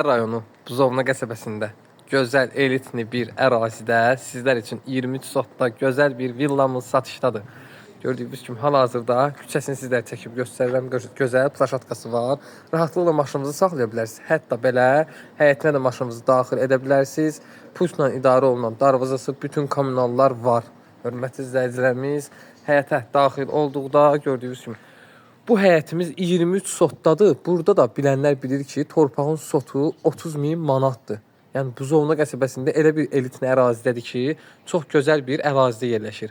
Rayonu Buzovna qəsəbəsində gözəl elitli bir ərazidə sizlər üçün 23 sotda gözəl bir villamız satışdadır. Gördüyünüz kimi hal-hazırda küçəsini sizlərə çəkib göstərirəm. Gözəl plaşatkası var. Rahatlıqla maşınınızı saxlaya bilərsiniz. Hətta belə həyətinə də maşınınızı daxil edə bilərsiniz. Pultla idarə olunan darvazası, bütün kommunallar var. Hörmətli izləyicilərimiz, həyətə daxil olduqda gördüyünüz kimi bu həyətimiz 23 sotdadır. Burada da bilənlər bilir ki, torpağın sotu 30 min manatdır. Yəni Buzovna qəsəbəsində elə bir elitli ərazidədir ki, çox gözəl bir ərazidə yerləşir.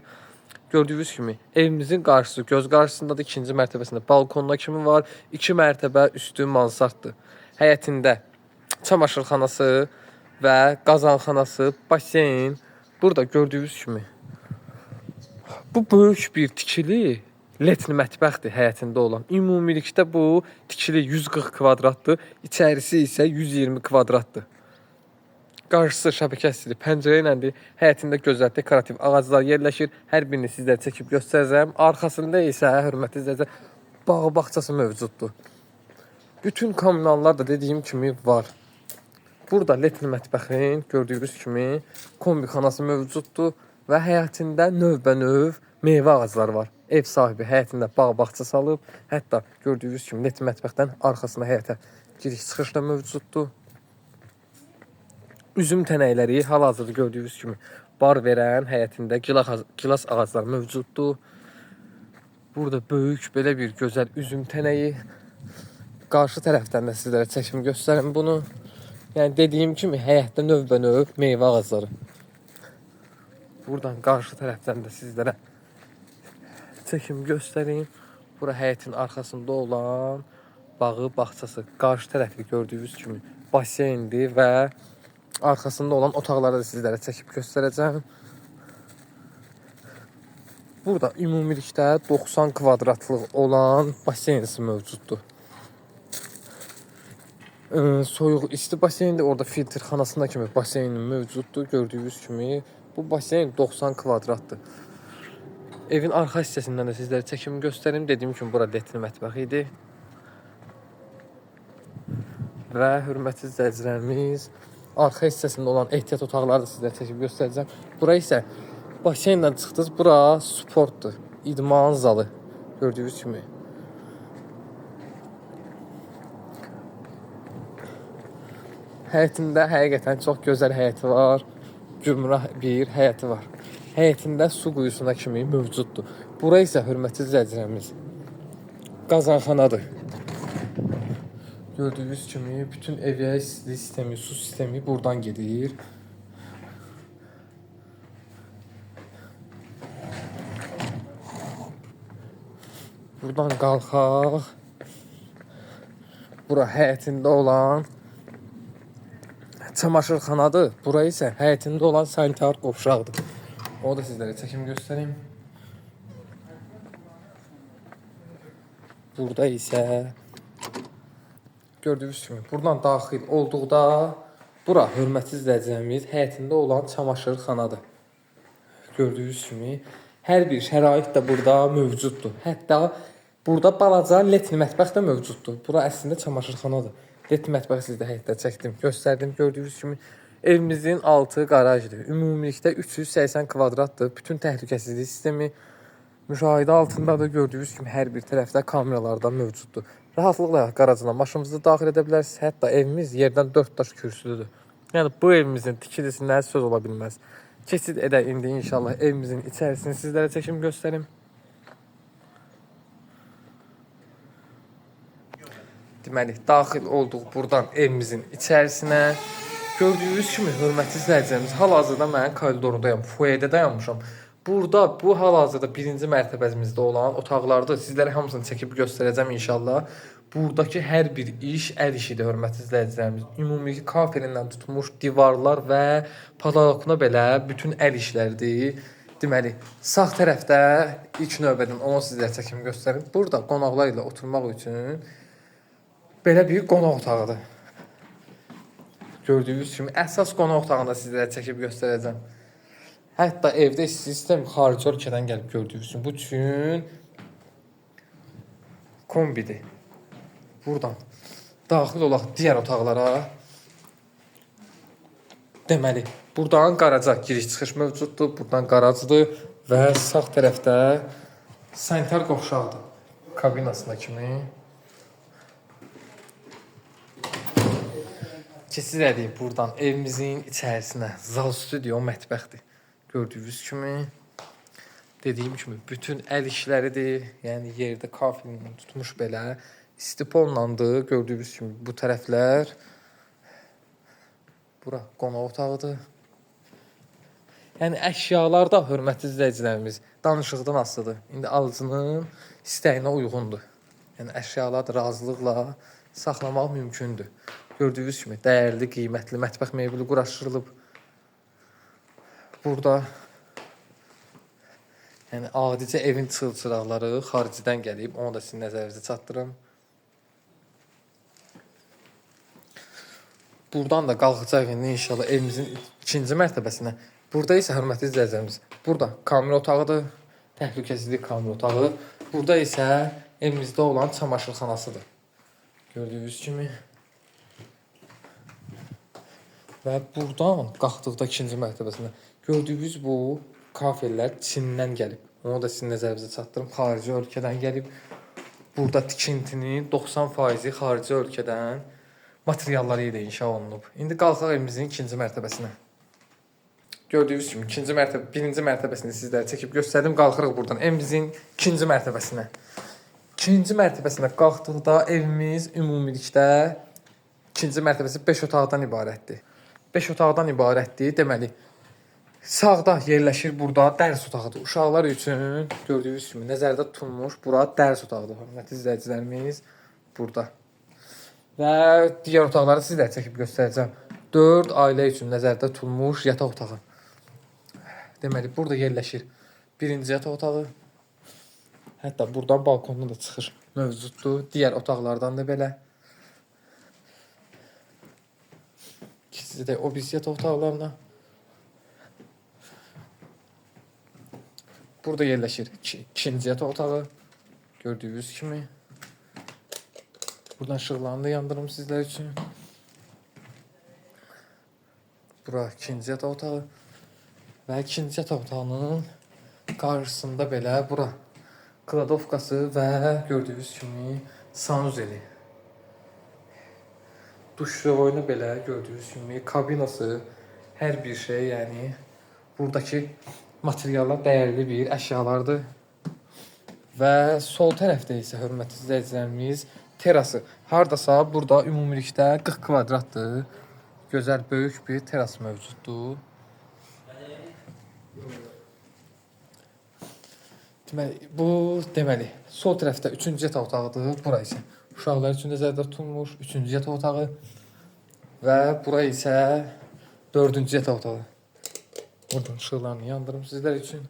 Gördüyünüz kimi evimizin qarşısı göz qarşısındadır. İkinci mərtəbəsində balkonuna kimi var. 2 mərtəbə üstü mansarddır. Həyətində çamaşırxanası və qazanxanası, baseyn. Burada gördüyünüz kimi bu böyük bir tikili letni mətbəxdir həyətində olan. Ümumilikdə bu tikili 140 kvadratdır, içərisi isə 120 kvadratdır. Qarşısı şəbəkəsidir, pəncərə iləndir. Həyətində gözəl dekorativ ağaclar yerləşir. Hər birini sizlərə çəkib göstərəcəm. Arxasında isə hörmətli izləyicilər bağ bağçası mövcuddur. Bütün kommunallar da dediyim kimi var. Burada letni mətbəxin gördüyünüz kimi kombixanası mövcuddur və həyətində növbənöv meyvə ağacları var. Ev sahibi həyətində bağ bağça salıb. Hətta gördüyünüz kimi letni mətbəxdən arxasında həyətə giriş çıxış da mövcuddur. Üzüm tənəkləri hal-hazırda gördüyünüz kimi bar verən həyətində gilas ağaclar mövcuddur. Burada böyük belə bir gözəl üzüm tənəyi. Qarşı tərəfdən də sizlərə çəkim göstərim bunu. Yəni dediyim kimi həyətdə növbənöv meyvə ağacları. Buradan qarşı tərəfdən də sizlərə çəkim göstərim. Bura həyətin arxasında olan bağı, bağçası. Qarşı tərəfi gördüyünüz kimi baseyndir və arxasında olan otaqları da sizlərə çəkib göstərəcəm. Burada ümumilikdə 90 kvadratlıq olan baseynisi mövcuddur. Soyuq isti baseyndir. Orada filtr xanasında kimi baseynin mövcuddur. Gördüyünüz kimi bu baseyn 90 kvadratdır. Evin arxa hissəsindən də sizlərə çəkim göstərim. Dediyim kimi bura letni mətbəxi idi. Və hörmətli izləyicilərimiz, arxa hissəsində olan ehtiyat otaqları da sizlərə çəkib göstərəcəm. Bura isə baseyndən çıxdınız, bura sportdur, idman zalı. Gördüyünüz kimi. Həyətində həqiqətən çox gözəl həyəti var. Gümrah bir həyəti var. Həyətində su quyusuna kimi mövcuddur. Bura isə hörmətli izləyicilərimiz qazanxanadır. Gördüyünüz kimi bütün evə istilik sistemi, su sistemi buradan gedir. Buradan qalxaq. Bura həyətində olan çamaşırxanadır. Bura isə həyətində olan sanitar qovşaqdır. O da sizlərə çəkim göstərim. Burada isə gördüyünüz kimi buradan daxil olduqda bura hörmətli izləyicilərimiz həyətində olan çamaşırxanadır. Gördüyünüz kimi hər bir şərait də burada mövcuddur. Hətta burada balaca letni mətbəx də mövcuddur. Bura əslində çamaşırxanadır. Letni mətbəxi sizdə həyətdə çəkdim, göstərdim. Gördüyünüz kimi evimizin altı qarajdır. Ümumilikdə 380 kvadratdır. Bütün təhlükəsizlik sistemi müşahidə altındadır. Gördüyünüz kimi hər bir tərəfdə kameralar da mövcuddur. Rahatlıqla qarajına maşınınızı daxil edə bilərsiniz. Hətta evimiz yerdən 4 daş kürsülüdür. Yəni bu evimizin tikilisindən söz ola bilməz. Keçid edək indi inşallah evimizin içərisini sizlərə çəkim göstərim. Deməli, daxil olduq buradan evimizin içərisinə. Gördüyünüz kimi, hörmətli izləyicilərimiz, hal-hazırda mən koridordayam, foyedə dayanmışam. Burada bu hal-hazırda birinci mərtəbəmizdə olan otaqlarda sizlərə hamısını çəkib göstərəcəm inşallah. Buradakı hər bir iş əl işidir, hörmətli izləyicilərimiz. Ümumilikdə kafelindən tutmuş divarlar və padalokuna belə bütün əl işləridir. Deməli, sağ tərəfdə ilk növbədən onu sizlərə çəkim göstərim. Burada qonaqlar ilə oturmaq üçün belə bir qonaq otağıdır. Gördüyünüz kimi əsas qonaq otağını da sizlərə çəkib göstərəcəm. Hətta evdə sistem xarici ölkədən gəlib gördüyünüz kimi. Bu üçün kombidir. Buradan daxil olaq digər otaqlara. Deməli, buradan qaraca giriş-çıxış mövcuddur. Buradan qaracdır və sağ tərəfdə sanitar qovşaqdır. Kabinasına kimi. Keçid elədik buradan evimizin içərisinə. Zal, studio, mətbəxdir. Gördüyünüz kimi, dediyim kimi bütün əl işləridir. Yəni yerdə kafellə tutmuş belə istiponlandır. Gördüyünüz kimi bu tərəflər. Bura qonaq otağıdır. Yəni əşyalar da hörmətli izləyicilərimiz danışıqdan asılıdır. İndi alıcının istəyinə uyğundur. Yəni əşyalar da razılıqla saxlamaq mümkündür. Gördüyünüz kimi dəyərli, qiymətli mətbəx mebeli quraşdırılıb. Burada yəni adicə evin çılçıraqları xaricidən gəlib, onu da sizin nəzərinizə çatdırım. Buradan da qalxacaq indi inşallah evimizin ikinci mərtəbəsinə. Burada isə hörmətli izləyicilərimiz, burada kamera otağıdır, təhlükəsizlik kamera otağı. Burada isə evimizdə olan çamaşırxanasıdır. Gördüyünüz kimi. Və buradan qalxdıqda ikinci mərtəbəsinə gördüyünüz bu kafellər Çindən gəlib. Onu da sizin nəzərinizə çatdırım. Xarici ölkədən gəlib. Burada tikintinin 90%-i xarici ölkədən materialları ilə inşa olunub. İndi qalxaq evimizin ikinci mərtəbəsinə. Gördüyünüz kimi ikinci mərtəbə, birinci mərtəbəsini sizlərə çəkib göstərdim. Qalxırıq buradan evimizin ikinci mərtəbəsinə. İkinci mərtəbəsinə qalxdıqda evimiz ümumilikdə ikinci mərtəbəsi 5 otaqdan ibarətdir. 5 otaqdan ibarətdir. Deməli, sağda yerləşir burada dərs otağıdır. Uşaqlar üçün gördüyünüz kimi nəzərdə tutulmuş bura dərs otağıdır. Hörmətli izləyicilərimiz burada. Və digər otaqları sizlərə çəkib göstərəcəm. 4 ailə üçün nəzərdə tutulmuş yataq otağı. Deməli, burada yerləşir birinci yataq otağı. Hətta buradan balkondan da çıxış mövcuddur. Digər otaqlardan da belə. İkisi də o birisi yataq otaqlarına. Burada yerləşir ikinci yataq otağı. Gördüyünüz kimi. Buradan işıqlarını da yandırım sizlər üçün. Bura ikinci yataq otağı. Və ikinci yataq otağının qarşısında belə bura kladovkası və gördüyünüz kimi sanuzeli. Duş oyunu belə gördüyünüz kimi kabinası, hər bir şey, yəni buradakı materiallar dəyərli bir əşyalardır. Və sol tərəfdə isə hörmətli izləyicilərimiz terası. Hardasa burada ümumilikdə 40 kvadratdır. Gözəl böyük bir teras mövcuddur. Deməli, bu deməli sol tərəfdə üçüncü yataq otağıdır. Bura isə uşaqlar üçün nəzərdə tutulmuş üçüncü yataq otağı və bura isə dördüncü yataq otağı. Buradan işıqlarını yandırım sizlər üçün.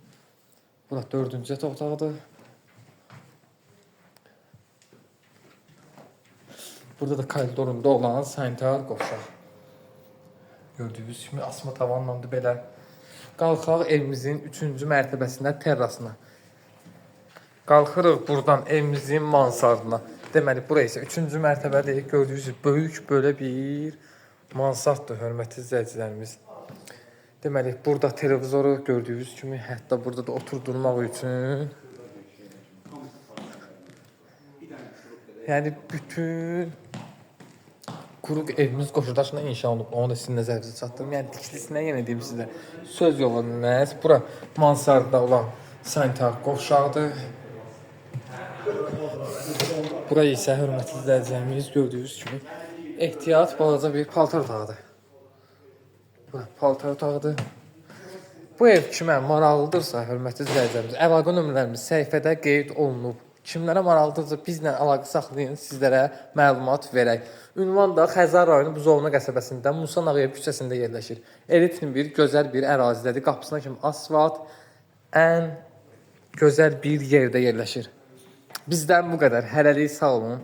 Bura dördüncü yataq otağıdır. Burada da koridorunda olan sanitar qovşaq. Gördüyünüz kimi asma tavanlandı belə. Qalxaq evimizin üçüncü mərtəbəsində terrasına. Qalxırıq buradan evimizin mansardına. Deməli, bura isə üçüncü mərtəbədir. Gördüyünüz kimi böyük belə bir mansarddır, hörmətli izləyicilərimiz. Deməli, burada televizoru gördüyünüz kimi, hətta burada da oturdurmaq üçün. Yəni bütün quruq evimiz qoşudaşla inşa olunub. Onu da sizin nəzərinizə çatdırım. Yəni tikilisinə yenə deyim sizə, söz yola məhz bura mansardda olan sanitar qovşaqdır. Bura isə hörmətli izləyicilərimiz gördüyünüz kimi ehtiyat balaca bir paltar otağıdır. Bura paltar otağıdır. Bu ev kimə maraqlıdırsa, hörmətli izləyicilərimiz, əlaqə nömrələrimiz səhifədə qeyd olunub. Kimlərə maraqlıdırsa bizlə əlaqə saxlayın, sizlərə məlumat verək. Ünvan da Xəzər rayonu Buzovna qəsəbəsində Musa Nağıyev küçəsində yerləşir. Elitli bir gözəl bir ərazidədir. Qapısına kimi asfalt, ən gözəl bir yerdə yerləşir. Bizdən bu qədər. Hələlik sağ olun.